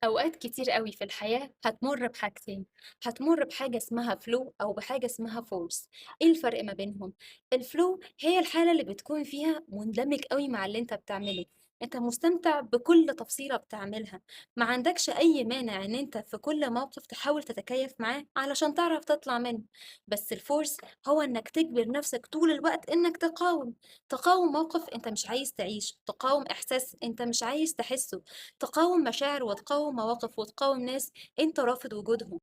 أوقات كتير قوي في الحياة هتمر بحاجتين، هتمر بحاجة اسمها flow أو بحاجة اسمها force. إيه الفرق ما بينهم؟ ال flow هي الحالة اللي بتكون فيها مندمج قوي مع اللي انت بتعمله، انت مستمتع بكل تفصيلة بتعملها، ما عندكش أي مانع ان انت في كل موقف تحاول تتكيف معاه علشان تعرف تطلع منه. بس ال force هو انك تجبر نفسك طول الوقت انك تقاوم، تقاوم موقف انت مش عايز تعيش، تقاوم احساس انت مش عايز تحسه، تقاوم مشاعر وتقاوم مواقف وتقاوم ناس انت رافض وجودهم.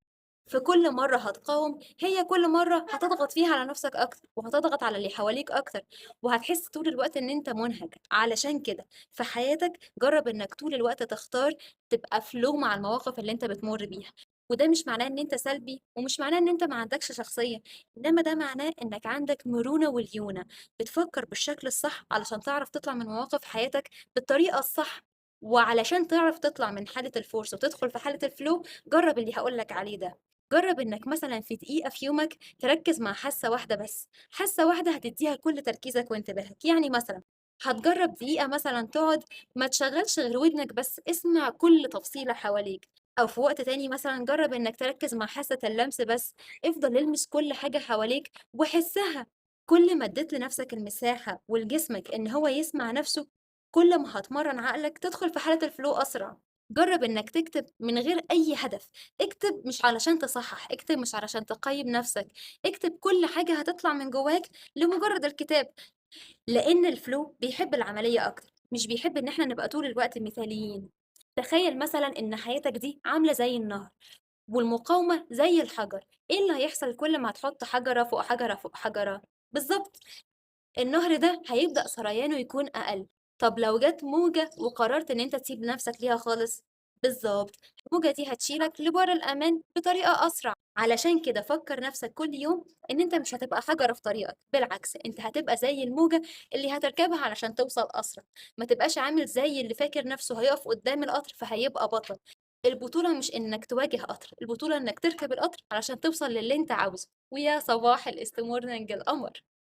في كل مرة هتقاوم هي كل مرة هتضغط فيها على نفسك أكتر، وهتضغط على اللي حواليك أكتر، وهتحس طول الوقت إن أنت منهك. علشان كده في حياتك جرب إنك طول الوقت تختار تبقى flow مع المواقف اللي أنت بتمر بيها. وده مش معناه إن أنت سلبي، ومش معناه إن أنت ما عندكش شخصية، إنما ده معناه إنك عندك مرونة وليونة، بتفكر بالشكل الصح علشان تعرف تطلع من مواقف حياتك بالطريقة الصح. وعلشان تعرف تطلع من حالة ال force وتدخل في حالة ال flow، جرب اللي هقولك عليه ده. جرب إنك مثلا في دقيقة في يومك تركز مع حاسة واحدة بس، حاسة واحدة هتديها كل تركيزك وانتباهك. يعني مثلا هتجرب دقيقة مثلا تقعد ما تشغلش غير ودنك بس، اسمع كل تفصيلة حواليك. أو في وقت تاني مثلا جرب إنك تركز مع حاسة اللمس بس، افضل المس كل حاجة حواليك وحسها. كل ما اديت لنفسك المساحة ولجسمك إن هو يسمع نفسه، كل ما هتمرن عقلك تدخل في حالة ال flow أسرع. جرب إنك تكتب من غير أي هدف، اكتب مش علشان تصحح، اكتب مش علشان تقيم نفسك، اكتب كل حاجة هتطلع من جواك لمجرد الكتاب. لأن ال flow بيحب العملية أكتر، مش بيحب إن احنا نبقى طول الوقت مثاليين. تخيل مثلا إن حياتك دي عاملة زي النهر والمقاومة زي الحجر. إيه اللي هيحصل كل ما هتحط حجرة فوق حجرة فوق حجرة؟ بالظبط النهر ده هيبدأ سريانه يكون أقل. طب لو جت موجة وقررت إن أنت تسيب نفسك ليها خالص، بالظبط الموجة دي هتشيلك لبر الأمان بطريقة أسرع. علشان كده فكر نفسك كل يوم إن أنت مش هتبقى حجرة في طريقك، بالعكس أنت هتبقى زي الموجة اللي هتركبها علشان توصل أسرع. ما تبقاش عامل زي اللي فاكر نفسه هيقف قدام القطر فهيبقى بطل. البطولة مش إنك تواجه قطر، البطولة إنك تركب القطر علشان توصل للي أنت عاوزه. ويا صباح الاستمورنينج القمر.